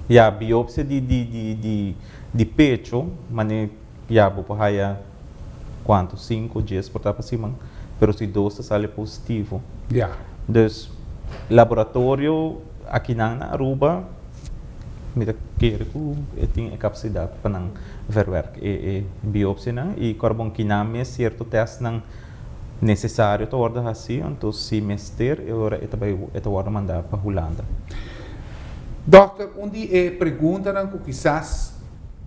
Ya, biopsia di di di di di pecho, mane ya bo por haya kuantu, sinku, dies por ta pa siman, pero si dos ta sali positivo. Dus laboratorio akinan na Aruba mi ta kere ku e tin e kapasidat pa nan verwerk e e biopsianan i kòrbon kinan mes sierto tèstnan nesesario ta wòrdu hasi, anto si mester e ora e ta bai e ta wòrdu mandá pa Hulanda. Dòkter, un di e preguntanan ku kisas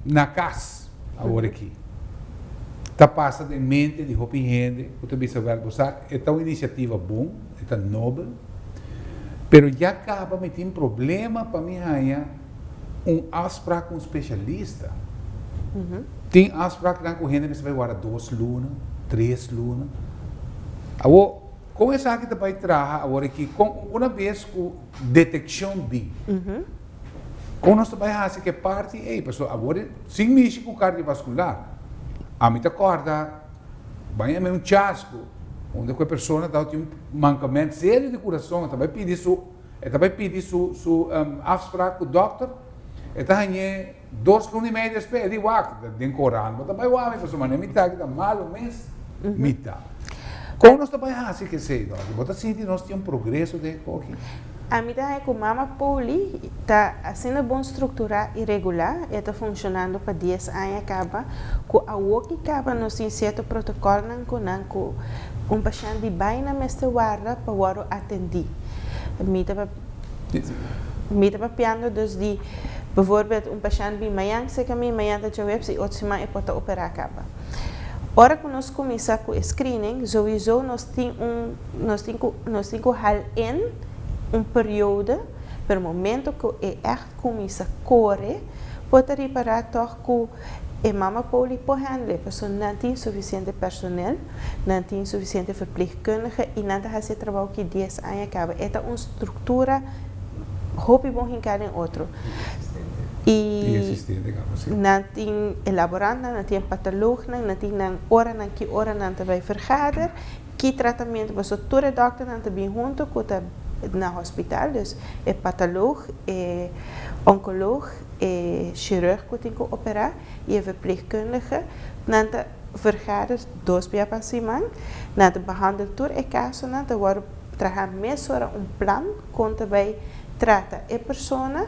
na kas awor aki ta pasa den mente di hopi hende ku ta bisa wèl bo sa e ta un inisiativa bon, e ta nobel, pero ya kaba mi tin problema pa mi haña un afsprak ku un spesialista. Tin afspraknan ku hende mester bai warda dos luna, tres luna. Awor, kon esaki ta bai traha awor aki? Kon una bes ku detekshon bin, kon nos ta bai hasi ku e parti ei? Pasobra awor sin mishi ku kardiovaskular, ami ta kòrda bai ame un chasku unda ku e persona tabatin un mankament serio di kurason, e ta bai pidi su E ta bai pidi su su afsprak ku dòkter, e ta hañ'é dos luna i mei despues, e di wak, den koran bo ta bai wak mi pasobra manera mi ta aki ta malu mes mi ta. Kon nos ta bai hasi kesei dòkter? Bo ta sinti nos tin un progreso den e koki? Ami ta haña ku Mama Poli ta asina bon strukturá i regulá, e ta funshonando pa dies aña kaba, ku awoki kaba nos tin sierto protokòlnan ku nan ku un pashènt di baina mester warda pa wòrdu atendí. Mi ta mi ta papiando dus di bijvoorbeeld un pashènt bin mañan serka mi, mañan ta djaweps i otro siman e por ta operá kaba. Ora ku nos kuminsá ku e screening, souiso nos tin un nos tin ku nos tin ku hal in un periode. Pero momento ku e ègt kuminsá kore, bo ta ripará tòg ku e mama poli por handle, pasobra nan tin sufisiente personel, nan tin sufisiente verpleegkundige i nan ta hasi e trabou ki dies aña kaba. E ta un struktura hopi bon hinká den otro. I nan tin e laborantnan, nan tin e patoloognan, nan tin nan oranan ki ora nan ta bai vergader, ki tratamentu, pasobra tur e dòkternan ta bin huntu ku ta na hospital, dus e patoloog, e onkoloog, e chirurg ku tin ku operá i e verpleegkundige, nan ta vergader dos bia pa siman, nan ta behandel tur e kasonan, ta wòrdu traha mesora un plan kon ta bai trata e persona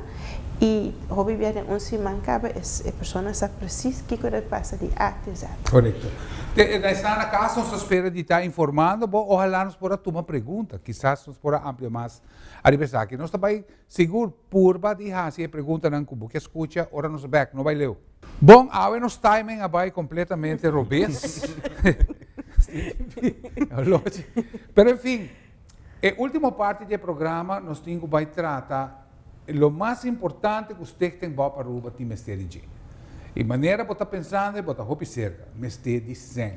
i hopi bia den un siman kaba e persona sa presis kiko ta pasa di A te Z. Korekto. Te na esnan na kas nos ta spera di ta informando bo, ohalá nos por a tuma pregunta, kisas nos por a amplia mas ariba esaki. Nos ta bai sigur purba di hasi e preguntanan ku bo ke skucha ora nos bèk, no bai leu. Bon, awe nos timing a bai kompletamente robes. Pero en fin, e ultimo parti di e programa nos tin ku bai trata lo mas importante ku Stichting Bob Aruba tin mester di dje. I manera bo ta pensando bo ta hopi serka, mester di sèn.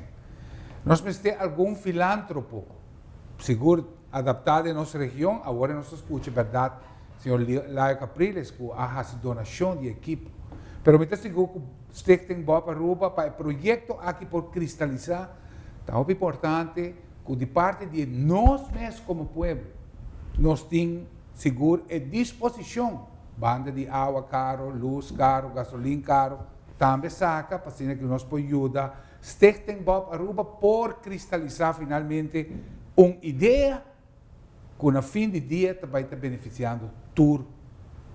Nos mester algun filantropo, sigur adaptá den nos region, awor nos ta skucha bèrdat Señor Layo Capriles ku a hasi donashon di ekipo. Pero mi ta sigur ku Stichting Bob Aruba pa e proyekto aki por kristalisá ta hopi importante ku di parti di nos mes komo pueblo nos tin sigur e disposishon banda di awa karo, lus karo, gasolin karo tambe saka pa asina ku nos por yuda Stichting Bob Aruba por kristalisá finalmente un idea ku na fin di dia ta bai ta benefisiando tur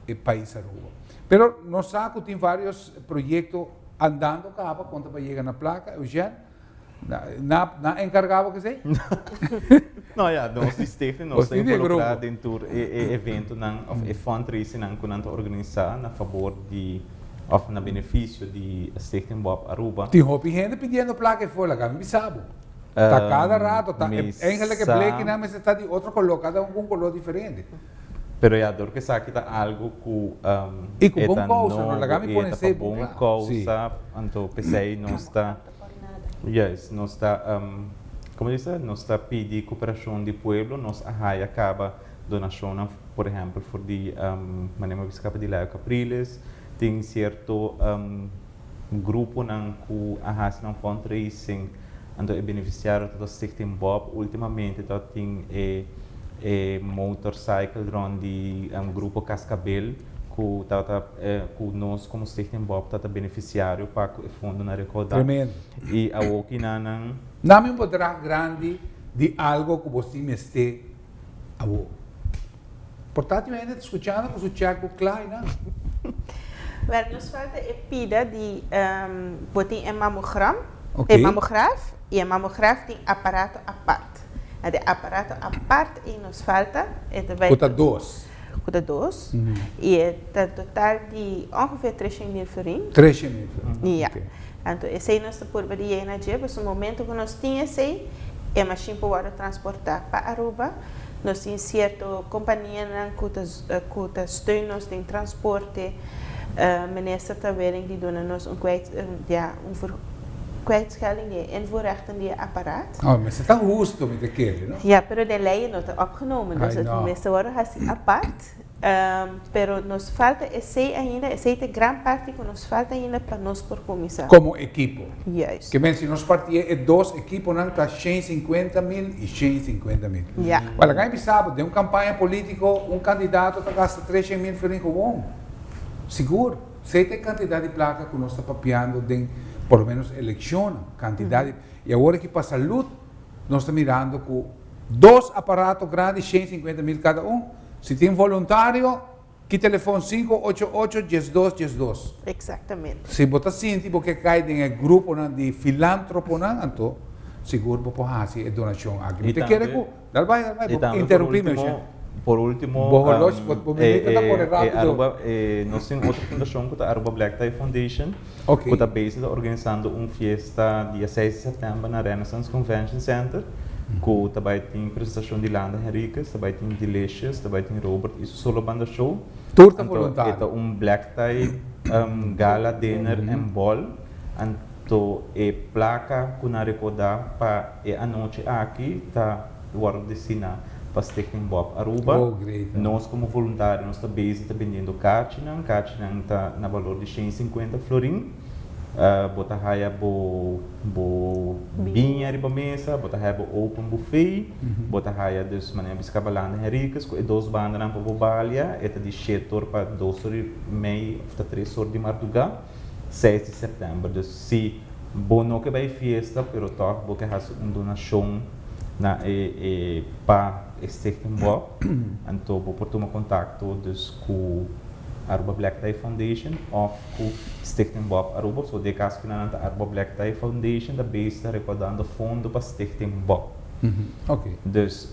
e pais Aruba. Pero nos sa ku tin varios proyekto andando kaba kon ta bai yega na plaka, Eugène, na na enkargá bo kesei? No ya, nos di stichting nos ta involukrá den tur e e eventonan òf e fundraisingnan ku nan ta organisá na fabor di òf na benefisio di Stichting Bob Aruba. Tin hopi hende pidiendo plaka ei for, laga mi bisa bo. Ta cada rato, ta eigenlijk e blekinan mester ta di otro color, cada un cu un color diferente. Pero ya, dor cu esaki ta algo cu Y cu bon causa, no laga mi pone esey bon cla. bon causa, anto pesey nos ta, juist, nos ta, como dice, nos ta pidi cooperacion di pueblo, nos a haya caba donacionnan, por ehempel, for di, manera mi a bisa caba di Layo Capriles, tin cierto Gruponan ku a hasi nan fundraising anto e benefisiario ta ta Stichting Bob. Ultimamente ta tin e e motorcycle rond di Grupo Cascabel ku ta ta ku nos komo Stichting Bob ta ta benefisiario pa ku e fondonan rekoudá. Tremendo. I awoki nan nan. Nami un bedrag grandi di algo ku bo sin mester awo. Por ta tin hende ta skuchando ku su checkbook kla einan. Wèl, nos falta e pida di bo tin e mamogram, e mamograaf, i e mamograaf tin aparato apart. Anto e aparato apart ei nos falta, e ta bai. Ku ta dos. Ku ta dos. I e ta total di ongeveer treshen mil florin. Treshen mil florin. Ja. Anto esei nos ta purba di yega na dje, pasobra momento ku nos tin esei, e mashin por wòrdu transportá pa Aruba. Nos tin sierto kompanianan ku ta ku ta steun nos den transporte. Minister ta willing di duna nos un kwijt ja un ver kwijtschelding di e invoerrechten di e aparaat. Oh, mester ta husto mi ta kere, no? Ja, pero den lei e no ta opgenomen, dus het mester wòrdu hasi apart. Pero nos falta esei ainda, esei ta e gran parti ku nos falta ainda pa nos por kuminsá. Komo ekipo. Juist. Ke men si nos partié e dos ekiponan ta 150.000 i 150.000. Ja. Wèl, laga mi bisa bo, den un kampaña polítiko un kandidato ta gasta 300.000 florin gewon. Sigur. Esei ta e kantidat di plaka ku nos ta papiando den por lo menos elekshonnan. Kantidat di, i awor aki pa salud nos ta mirando ku dos aparato grandi 150.000 kada un. Si tin voluntario, ki telefon 588 12 12. Exactamente. Si bo ta sinti bo ke kai den e gruponan di filantroponan, anto sigur bo por hasi e donashon aki. Mi ta kere ku, dal bai, dal bai, bo interumpi mi Eugène. Por ultimo, Bo horloge, bo bo minuto ta kore rapido. Aruba, nos tin otro fundashon ku ta Aruba Black Tie Foundation, ku ta bezig ta organisando un fiesta dia seis di sèptèmber na Renaissance Convention Center. Ku ta bai tin presentashon di Landa Henriquez, ta bai tin Delicious, ta bai tin Robert i su solo banda show. Tur ta Anto e voluntario. ta un black tie gala dinner en ball. Anto e plaka ku nan rekoudá pa e anochi aki ta wòrdu destiná pa Stichting Bob Aruba. Oh, great. Nos komo voluntario nos ta bezig ta bendiendo karchinan. Karchinan ta na balor di 150 florin. Bo ta haya bo bo biña riba mesa, bo ta haya bo open buffet, bo ta haya dus manera bisa caba Landa Henriquez cu e dos bandanan pa bo balia, e ta di shete or pa dos or y mei of ta tres or di marduga, seis di september. Dus si bo no ke bay fiesta pero toch bo ke haci un donacion na e e pa e Stichting Bob, anto bo por tuma contacto dus cu Aruba Black Tie Foundation of Ku Stichting Bob Aruba, so den kaso kinan nan ta Aruba Black Tie Foundation ta bezig ta recaudando fondo pa Stichting Bob. Dus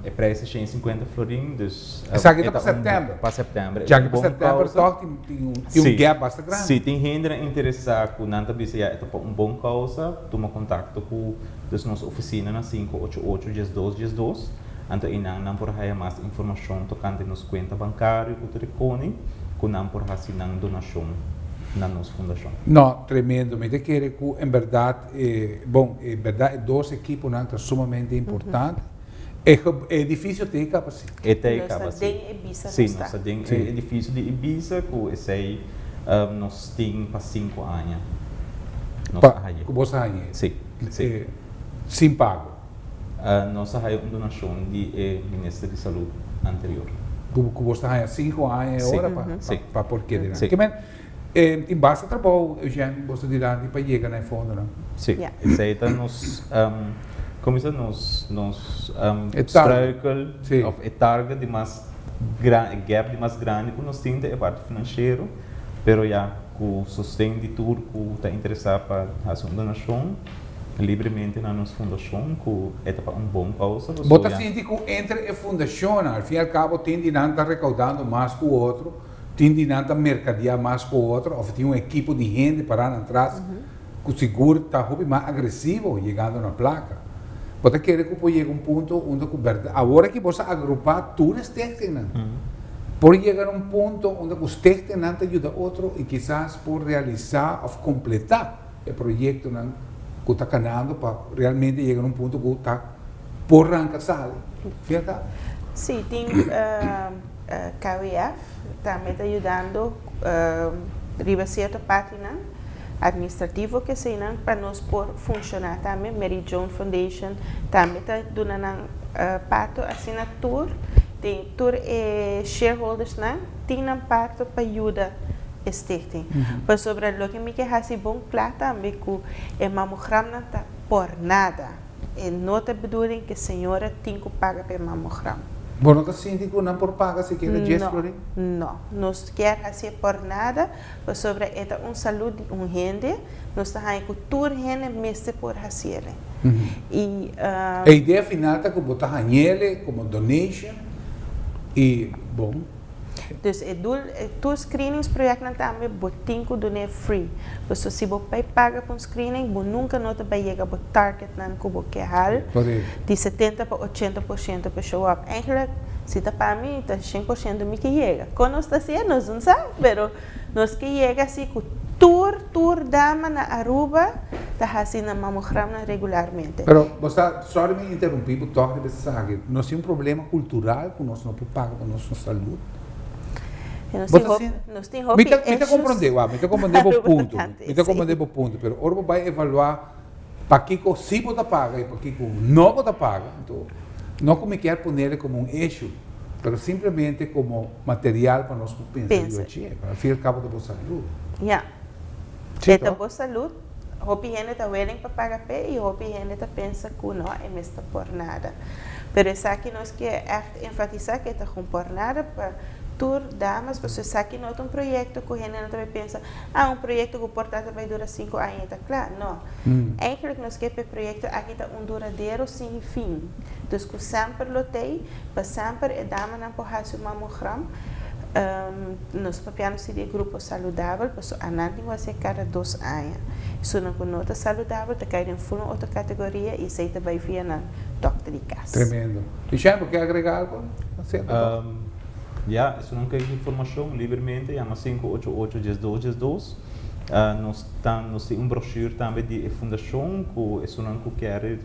e prijs ta 150 florin, dus Esaki ta pa september. Pa september. Ya ki pa september toch tin un gap basta grandi. Si tin hendenan interesa ku nan ta bisa ya e ta pa un bon causa, tuma contacto ku dus nos oficina na 588 12 12, anto einan nan por haya mas informacion tocante nos cuenta bancario ku ta reconi. ku nan por hasi nan donashon na nos fundashon. No, tremendo. Mi ta kere ku en bèrdat e, bon, e bèrdat e dos ekiponan ta sumamente importante. E e edifisio ta e kaba si. E ta e Nos kaba ta si. den Ibiza Si, nos nos ta. ta den Si. e edifisio di Ibiza ku esei nos tin pa sinku aña nos Pa a hañ'é. ku bos a hañ'é. Si, si. E sin pago. Nos a haya un donashon di e minister di salud anterior. Ku bos ta haya sinku aña e ora pa Si. pa por kede nan. Si. Ke men tin basta trabou Eugène bos ta dilanti pa yega na e fondonan. Si. Ya. Esei ta nos komo bisa nos nos E target. struikel Si. of e target di mas gran e gap di mas grandi ku nos tin ta e parti financiero pero ya ku sosten di tur ku ta interesa pa hasi un donashon libremente na nos fundashon ku e ta pa un bon kousa Bo ta pasobra. sinti ku entre e fundashonnan al fin i al kabo tin di nan ta rekaudando mas ku otro, tin di nan ta merkadiá mas ku otro òf tin un ekipo di hende pará nan tras ku sigur ta hopi mas agresivo yegando na plaka. Bo ta kere ku por yega un punto unda ku bèrdat awor aki bo sa agrupá tur e stichtingnan. Por yega na un punto unda ku stichtingnan ta yuda otro i kisas por realisá òf kompletá e proyectonan cu ta canando pa realmente yega na un punto cu ta por ranca sali. Cierto? Sí, tin KWF tambe ta yudando riba cierto partinan administrativo ke eseinan pa nos por funciona tambe. Mary Joan Foundation tambe ta duna nan parto asina tur tin tur e shareholdersnan tin nan parto pa yuda e stichting. Pasobra loke mi ke hasi bon kla tambe ku e mamogramnan ta por nada. E no ta bedoeling ku e señora tin ku paga pa e mamogram. Bo no ta sinti ku nan por paga sikiera djes No, florin? no. Nos kier hasié por nada pasobra e ta un salud di un hende. Nos ta haña ku tur hende mester por hasiele. I. E idea final ta ku bo ta hañele komo donation i bon. Dus e dul e tur screeningsprojectnan tambe bo tin cu dun'e free. Pasobra si bo bay paga pa un screening bo nunca no ta bay yega bo targetnan cu bo ke hal di 70 pa 80% pa show up. Eigenlijk si ta pa mi ta 100% mi ke yega. Con nos ta haci'e nos no sa pero nos ke yega si cu tur tur dama na Aruba ta haci nan mamogramnan regularmente. Pero bo sa, sorry mi interumpi bo tòg riba esaki, nos tin un problema cultural cu nos no por paga pa nos salud. Nos Bo tin ta hopi, sin, nos tin mi hopi ta, mi ta issues comprende, wak, mi ta comprende bo Aruba punto, tocante mi ta esei. comprende bo punto, pero ora bo bai evalua pakico si bo ta paga y pakico no bo ta paga, anto no cu mi kier ponele como un issue, pero simplemente como material pa nos por pensa riba Pensa. dje, al fin y al cabo ta bo salud. Ya. Sí, E ta toch? bo salud. Hopi hende ta willing pa paga p'e y hopi hende ta pensa cu no, e mes ta por nada. Pero esaki nos kier echt enfatisa cu e ta gewoon por nada pa tur damas, pasobra esaki no ta un proyecto cu hendenan ta bay pensa, ah, un proyecto cu por ta ta bay dura cinco aña y ta cla. No. Eigenlijk nos kier p'e proyecto aki ta un duradero sin fin. Dus cu semper lo t'ey, pa semper e damanan por haci un mamogram. Nos papiando si di e grupo saludabel, pasobra anan tin ku hasié kada dos aña. Esunnan ku no ta saludabel ta kai den ful un otro kategoria i esei ta bai via nan dòkter di kas. Tremendo. Lucien, bo ke agrega algo? Ya, esunnan ke informashon libremente yama sinku ocho ocho diesdos diesdos. Nos ta nos tin un brochure tambe di e fundashon ku esunnan ku kere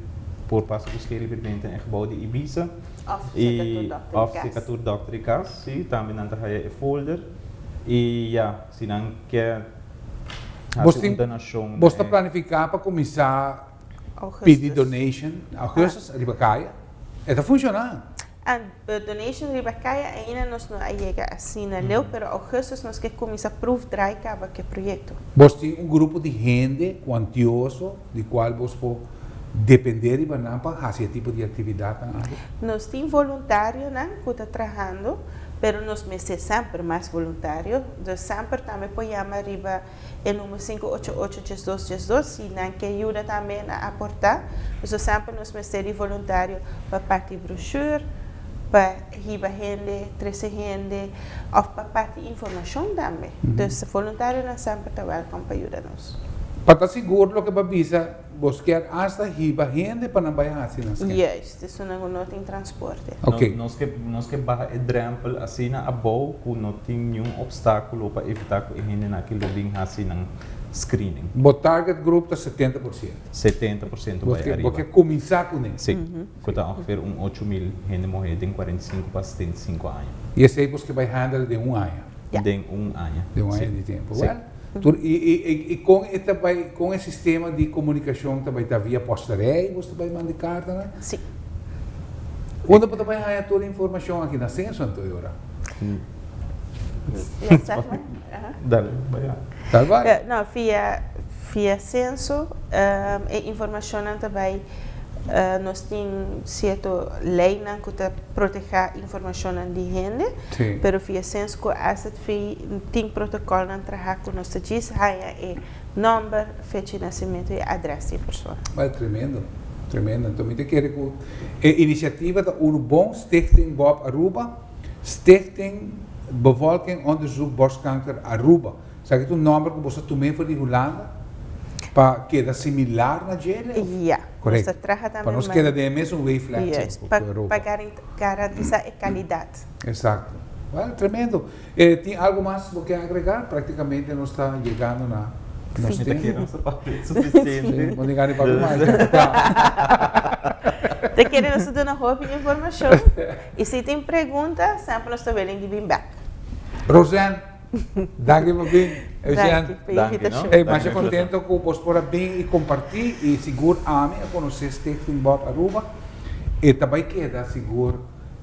por pasa busk'é libremente na e gebou di Ibiza. Òf seka tur dòkter di kas. Òf seka tur dòkter di kas, si. Tambe nan ta haya e folder. I ya, si nan ke hasi un donashon. Bos ta planifiká pa kuminsá pidi donation augustus riba kaya? E ta funshoná. Donation riba kaya ainda nos no a yega asina leu, pero augustus nos ke kuminsá proefdraai kaba ku e proyekto. Bos tin un grupo di hende kuantioso di kual bos por dependé riba nan pa hasi e tipo di aktividatnan aki? Nos tin voluntarionan ku ta trahando, pero nos mester semper mas voluntario. Dus semper tambe por yama riba e number sinku ocho ocho diesdos diesdos si nan ke yuda tambe na aportá. Pasobra semper nos mester di voluntario pa parti brochure, pa hiba hende, trese hende òf pa parti informashon tambe. Dus voluntarionan semper ta wèlkòm pa yuda nos. Pa ta sigur loke bo a bisa, bo kier asta hiba hende pa nan bai hasi nan scan. Juist, esunnan ku no tin transporte. Ok. Nos ke nos ke baha e drèmpel asina abou ku no tin niun opstákulo pa evitá ku e hendenan aki lo bin hasi nan screening. Bo target group ta 70%. 70% bai ariba. Bo ke kuminsá kuné. Sí, ku ta ongeveer un 8000 hende muhé den 45 pa 75 aña. I esei bos ke bai handle den un aña. Den un aña. Den un aña di tempu. Wèl, tur i i i kon e ta bai, kon e sistema di komunikashon ta bai ta via posterij bos ta bai manda e kartanan? Sí. Unda bo ta bai haña tur e informashon aki? Na Censo anto e ora? Ja, zeg maar. Aha. Dale, bai ya. Dale bai. No, via via Censo e informashonnan ta bai, nos tin sierto leinan ku ta protehá informashonnan di hende, pero via Censo ku AZV tin protokolnan traha ku nos ta djis haña e nòmber, fecha di nasimentu i adrès di e persona. Wel, tremendo, tremendo. Anto mi ta kere ku e inisiativa ta unu bon, Stichting Bob Aruba, Stichting Bevolking Onderzoek Borstkanker Aruba. Esaki ta un nòmber ku boso a tum'é for di Hulanda pa keda similar na djele? Ja. Korekto. Nos ta traha tambe Pa nos keda den e mesun wavelength Juist. ku Pa Europa. pa garantisá e kalidat. Eksakto. Wèl, tremendo. Tin algu mas bo ke agregá? Praktikamente nos ta yegando na nos Mi ta tempu. kere nos a papia sufisiente. Sí, bo tin gana di papia mas, ya ta. Ta kere nos a duna hopi informashon. I si tin pregunta, semper nos ta willing di bin bèk. Roseanne, Danki pa bin, Eugène. Danki pa invitashon. Ey, masha contento cu bos por a bin y comparti y sigur ami a conoce Stichting Bob Aruba. E ta bay keda sigur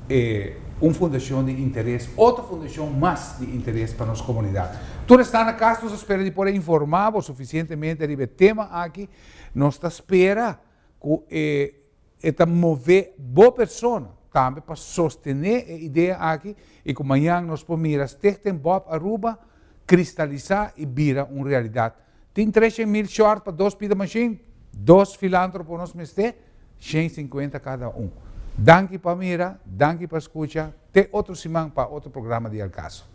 e un fundacion di interes, otro fundacion mas di interes pa nos comunidad. Tur esnan na cas nos a spera di por a informa bo suficientemente riba e tema aki. Nos ta spera cu e E ta move bo persona tambe pa sostené e idea aki i ku mañan nos por mira Stichting Bob Aruba kristalisá i bira un realidat. Tin 300,000 short pa dos pida mashin, dos filántropo nos mester, 150 kada un. Danki pa mira, danki pa skucha, te otro siman pa otro programa di Al Caso.